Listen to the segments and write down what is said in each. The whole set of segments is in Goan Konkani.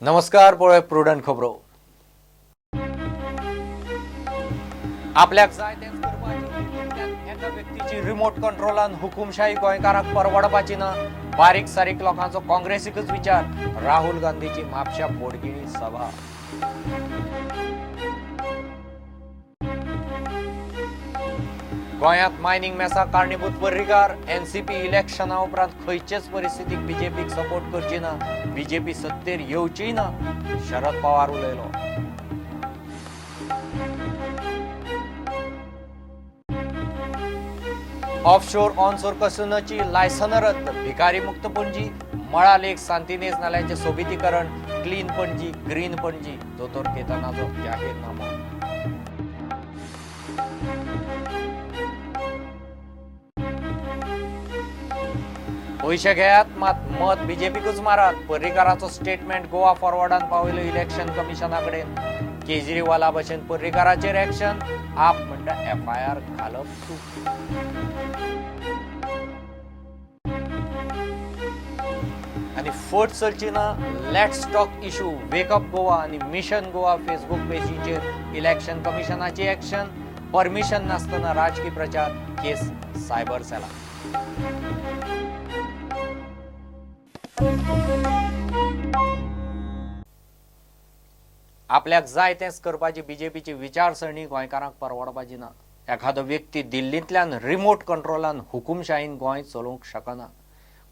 नमस्कार, पळय प्रुडंट खबरो. आपल्याक जाय तेंच करपाची दिल्लींतल्यान एका व्यक्तीची रिमोट कंट्रोलान हुकुमशाही गोंयकारांक परवडपाची ना. बारीक सारीक लोकांचो काँग्रेसीकच विचार. राहुल गांधीची म्हापशा बोडगिणी सभा. गोंयांत मायनिंग मेसा कारणीभूत पर्रीकार. एनसीपी इलेक्शना उपरांत खंयचेच परिस्थितीक बीजेपीक सपोर्ट करची ना, बीजेपी सत्तेर येवचीय ना, शरद पवार उलयलो. ऑफशोर ऑनशोर कसिनोची लायसनां रद्द. भिकारी मुक्त पणजी. मळा लेक सांतिनेज नाल्याचें सोबितीकरण. क्लीन पणजी, ग्रीन पणजी, दोतोर केतनाचो जाहीरनामो. पयशे घेयात मात मत बीजेपीकूच मारात. पर्रीकाराचो स्टेटमेंट गोवा फॉरवर्डान पावयलो इलेक्शन कमिशना कडेन. केजरीवाला भशेन पर्रीकाराचेर एक्शन. आप म्हणटा एफआयआर घालप चूक. आनी फट चलची ना. Let's talk issue, wake up Goa आनी मिशन गोवा फेसबूक पेजीचेर इलेक्शन कमिशनाची एक्शन. परमिशन नासतना राजकी प्रचार, केस सायबर सेलाक. आपल्याक जाय तेंच करपाची बीजेपीची विचारसरणी गोंयकारांक परवडपाची ना. एखादो व्यक्ती दिल्लींतल्यान रिमोट कंट्रोलान हुकुमशाहीन गोंय चलोवंक शकना.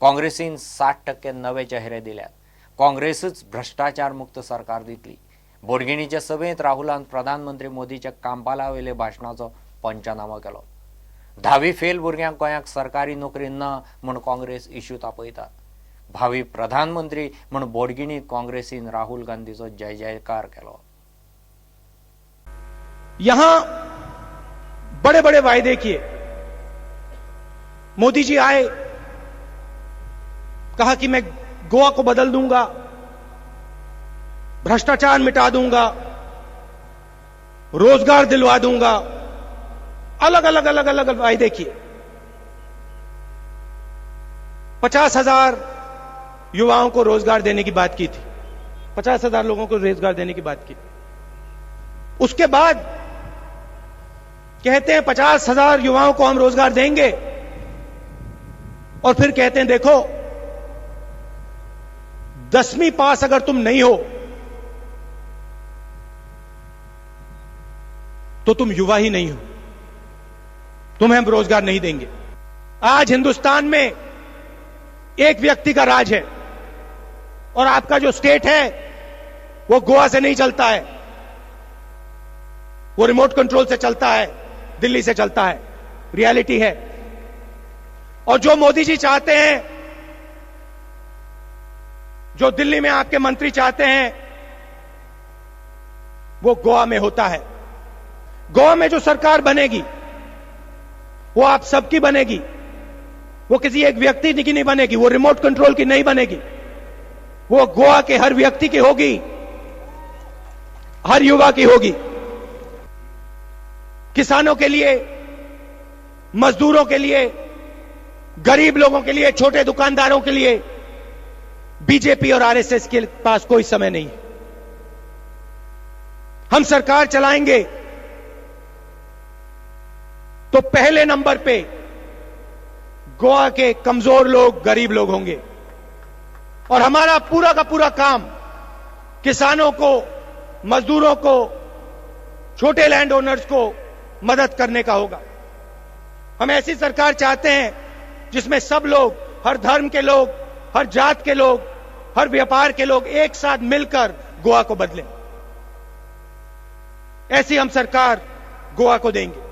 काँग्रेसीन 60% नवे चेहरे दिल्यात. काँग्रेसूच भ्रश्टाचार मुक्त सरकार दितली. बोडगिणीचे सभेंत राहुलान प्रधानमंत्री मोदीच्या कांपाला वयल्या भाशणाचो पंचनामो केलो. 10वी फेल भुरग्यांक गोंयाक सरकारी नोकरी ना म्हूण काँग्रेस इश्यू तापयता. भावी प्रधानमंत्री म्हूण बोडगिणीत काँग्रेसीन राहुल गांधीचो जय जयकार केलो. यहां बड़े बड़े वायदे किए. मोदी जी आए, कहा कि मैं गोवा को बदल दूंगा, भ्रष्टाचार मिटा दूंगा, रोजगार दिलवा दूंगा. अलग अलग अलग अलग वायदे किए. 50,000 युवाओं को रोजगार देने की बात की थी, 50,000 लोगों को रोजगार देने की बात की. उसके बाद कहते हैं 50,000 युवाओं को हम रोजगार देंगे, और फिर कहते हैं देखो 10वीं पास अगर तुम नहीं हो तो तुम युवा ही नहीं हो, तुम्हें हम रोजगार नहीं देंगे. आज हिंदुस्तान में एक व्यक्ति का राज है और आपका जो स्टेट है वो गोवा से नहीं चलता है, वो रिमोट कंट्रोल से चलता है, दिल्ली से चलता है. रियलिटी है. और जो मोदी जी चाहते हैं, जो दिल्ली में आपके मंत्री चाहते हैं, वो गोवा में होता है. गोवा में जो सरकार बनेगी वो आप सबकी बनेगी, वो किसी एक व्यक्ति की नहीं बनेगी, वो रिमोट कंट्रोल की नहीं बनेगी, वो गोवा के हर व्यक्ति की होगी, हर युवा की होगी. किसानों के लिए, मजदूरों के लिए, गरीब लोगों के लिए, छोटे दुकानदारों के लिए बीजेपी और आरएसएस के पास कोई समय नहीं. हम सरकार चलाएंगे तो पहले नंबर पे गोवा के कमजोर लोग, गरीब लोग होंगे. और हमारा पूरा का पूरा काम किसानों को, मजदूरों को, छोटे लैंड ओनर्स को मदद करने का होगा. हम ऐसी सरकार चाहते हैं जिसमें सब लोग, हर धर्म के लोग, हर जात के लोग, हर व्यापार के लोग एक साथ मिलकर गोवा को बदलें. ऐसी हम सरकार गोवा को देंगे.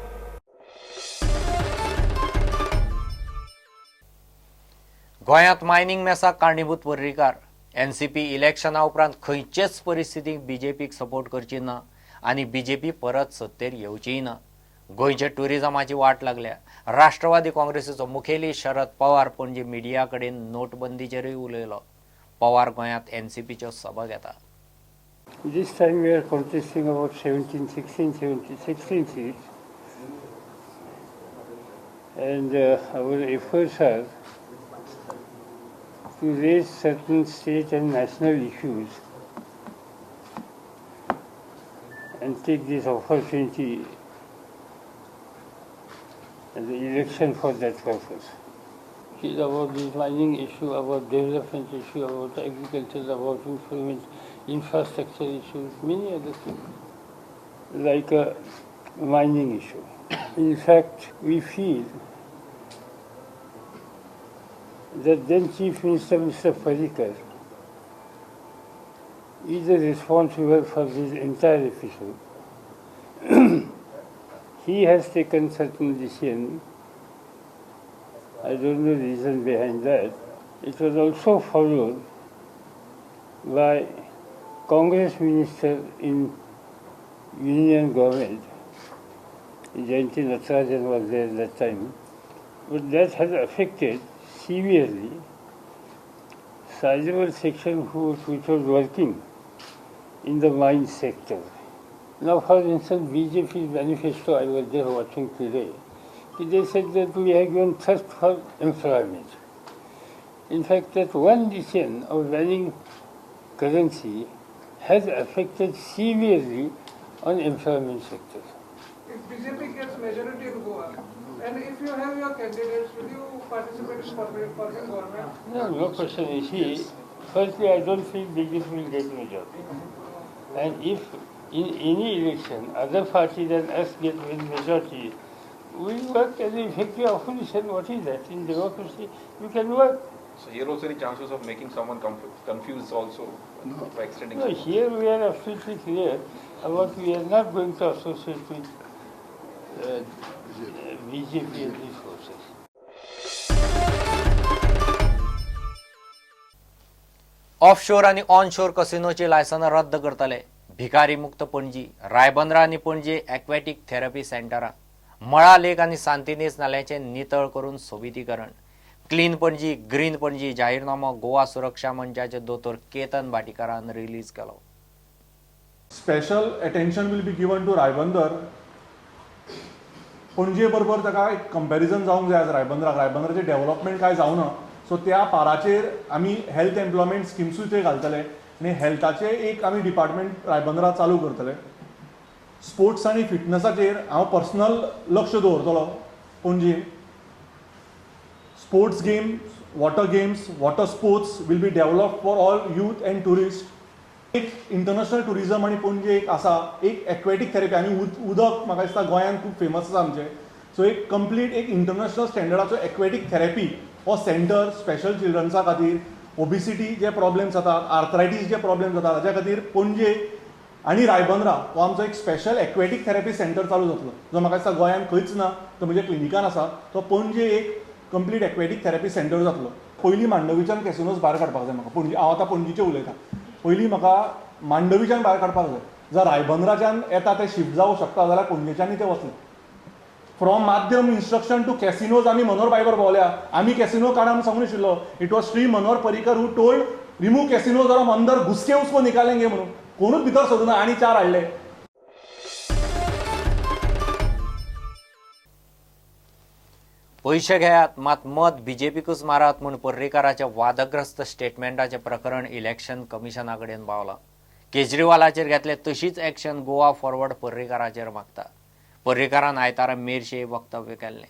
गोंयांत मायनिंग मेसाक कारणीभूत पर्रीकार. एनसीपी इलेक्शना उपरांत खंयचेच परिस्थितीक बीजेपीक सपोर्ट करची ना आनी बीजेपी परत सत्तेर येवचीय ना. गोंयच्या ट्युरिजमाची वाट लागल्या. राष्ट्रवादी काँग्रेसीचो मुखेली शरद पवार पणजे मिडिया कडेन नोटबंदीचेरूय उलयलो. पवार गोंयांत एनसीपीच्यो सभा घेता. This time we are contesting about 17, 16, 17, 16 seats. And our efforts are to raise certain state and national issues and take this opportunity and the election for that purpose. It is about this mining issue, about development issue, about agriculture, about improvement, infrastructure issues, many other things, like a mining issue. In fact, we feel that then Chief Minister, Mr. Parrikar, is responsible for this entire episode. He has taken certain decision. I don't know the reason behind that. It was also followed by Congress minister in Union government, Jayanti Natarajan was there at that time. But that has affected severely sizable section which was working in the mine sector. Now, for instance, BJP's manifesto, I was just watching today, they said that we have given thrust for employment. In fact, that one decision of banning currency has affected severely on employment sector. If BJP gets majority in Goa, and if you have your candidates, will you participate in forming government? No, no question. You see, firstly, I don't think BJP will get majority. And if in any election other party than us get majority, we work as an effective opposition. What is that? In democracy, you can work. So here also any chances of making someone confused also by extending? No, here we are absolutely clear about we are not going to associate with BJP and these forces. Offshore आणि ऑनशोर कसिनोची लायसनां रद्द करतले. भिकारी मुक्त पणजी, रायबंदरा आनी पणजे एक्वॅटीक थेरपी सेंटरां, मळा लेक आनी सांतिनेज नाल्याचें नितळ करून सोबितीकरण, क्लीन पणजी ग्रीन पणजी जाहीरनामो गोवा सुरक्षा मंचाचे दोतोर केतन भाटीकारान रिलीज केलो. Special attention will be given to Ribandar. Panaji बरोबर ताका एक कंपॅरिजन जावंक जाय आज रायबंदराक. रायबंदराचें डेव्हलपमेंट कांय जावना, सो त्या पाराचेर आमी हेल्थ एम्प्लॉयमेंट स्किम्सूय थंय घालतले आनी हेल्थाचें एक आमी डिपार्टमेंट रायबंदरा चालू करतले. स्पोर्ट्स आनी फिटनसाचेर हांव पर्सनल लक्ष दवरतलो. पणजे sports games, water games, water sports will be developed for all youth and tourist. एक इंटरनॅशनल टुरिजम आनी पणजे एक आसा, एक एक्वेटीक थेरपी आनी उदक म्हाका दिसता गोंयांत खूब फेमस आसा आमचें. सो एक कंप्लीट एक इंटरनॅशनल स्टँडर्डाचो एक्वेटीक थेरपी हो सेंटर स्पेशल चिल्ड्रन्सा खातीर, ओबिसिटी जे प्रॉब्लेम्स जातात, आर्थरायटीस जे प्रॉब्लेम जातात ताच्या खातीर पणजे आनी रायबंदरा हो आमचो एक स्पेशल एक्वेटीक थेरपी सेंटर चालू जातलो, जो म्हाका दिसता गोंयांत खंयच ना, तो म्हणजे क्लिनिकान आसा, तो पणजे एक कंप्लीट एक्वेटीक थेरपी सेंटर जातलो. पयलीं मांडवीच्यान कॅसिनोज भायर काडपाक जाय म्हाका. पणजी हांव आतां पणजीचें उलयतां. पयलीं म्हाका मांडवीच्यान भायर काडपाक जाय. जर रायबंदराच्यान येता ते शिफ्ट जावंक शकता जाल्यार पणजेच्यानय ते वतले. फ्रॉम माध्यम इन्स्ट्रक्शन टू कॅसिनोज आमी मनोहर बायबर पावल्या. आमी कॅसिनो काडा म्हूण सांगून आशिल्लो. It was Shri Manohar Parrikar who told remove casinos और हम अंदर घुसके उसको निकालेंगे म्हणून. कोणूच भितर सोदूना आनी चार हाडले. पयशे घेयात मात मत बीजेपीकूच मारात म्हूण पर्रीकाराच्या वादग्रस्त स्टेटमेंटाचें प्रकरण इलेक्शन कमिशना कडेन पावलां. केजरीवालाचेर घेतले तशीच एक्शन गोवा फॉरवर्ड पर्रीकाराचेर मागता. पर्रीकारान आयतारा मेरशे वक्तव्य केल्लें.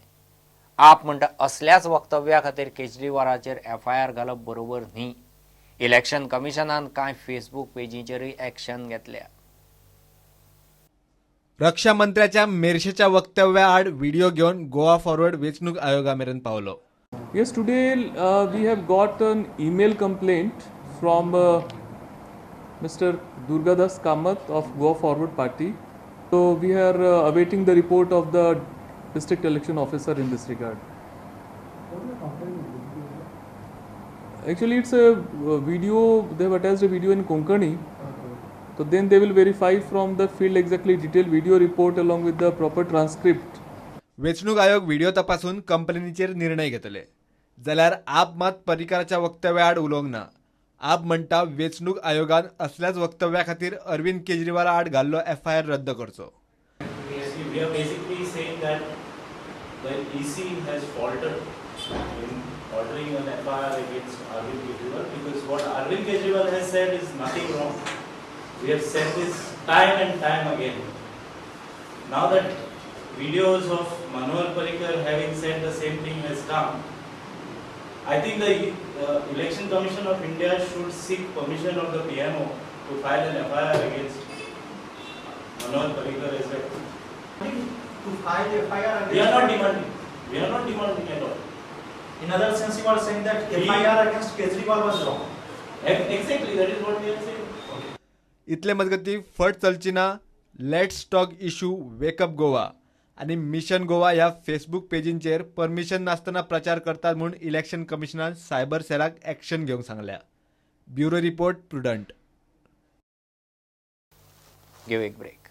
आप म्हणटा असल्याच वक्तव्या खातीर केजरीवालाचेर एफआयआर घालप बरोबर न्ही. इलेक्शन कमिशनान कांय फेसबूक पेजींचेरूय एक्शन घेतल्या. रक्षा मंत्र्याच्या मेरशेच्या वक्तव्या आड व्हिडिओ घेवन गोवा फॉरवर्ड वेंचणूक आयोगा मेरेन पावलो. Yes, today we have got an email complaint from Mr. Durgadas Kamath of Goa Forward Party. So we are awaiting the report of the district election officer in this regard. Actually, it's a video, they have attached a video in Konkani. So then they will verify from the field exactly detailed video report along with the proper transcript. वेंचणूक आयोग व्हिडिओ तपासून कंपनीचेर निर्णय घेतले. जाल्यार आप मात पर्रीकाराच्या वक्तव्या आड उलोवंक ना. आप म्हणटा वेंचणूक आयोगान असल्याच वक्तव्या खातीर अरविंद केजरीवाला आड घाल्लो एफआयआर रद्द करचो. We are basically saying that the EC has faltered in ordering an FIR against Arvind Kejriwal because what Arvind Kejriwal has said is nothing wrong. We have said this time and time again. Now that videos of Manohar Parrikar having said the same thing has come, I think the Election Commission of India should seek permission of the PMO to file an FIR against Manohar Parrikar as well. To file FIR against... We are not demanding. We are not demanding at all. In other sense, you are saying that FIR against Kejriwal was wrong. Exactly, that is what we are saying. इतले मजगती फट चलची ना, let's talk issue, wake up Goa आनी मिशन गोवा ह्या फेसबूक पेजींचेर परमिशन नासतना प्रचार करतात म्हूण इलेक्शन कमिशनान सायबर सेलाक एक्शन घेवंक सांगल्या. Bureau report, Prudent. Give एक ब्रेक.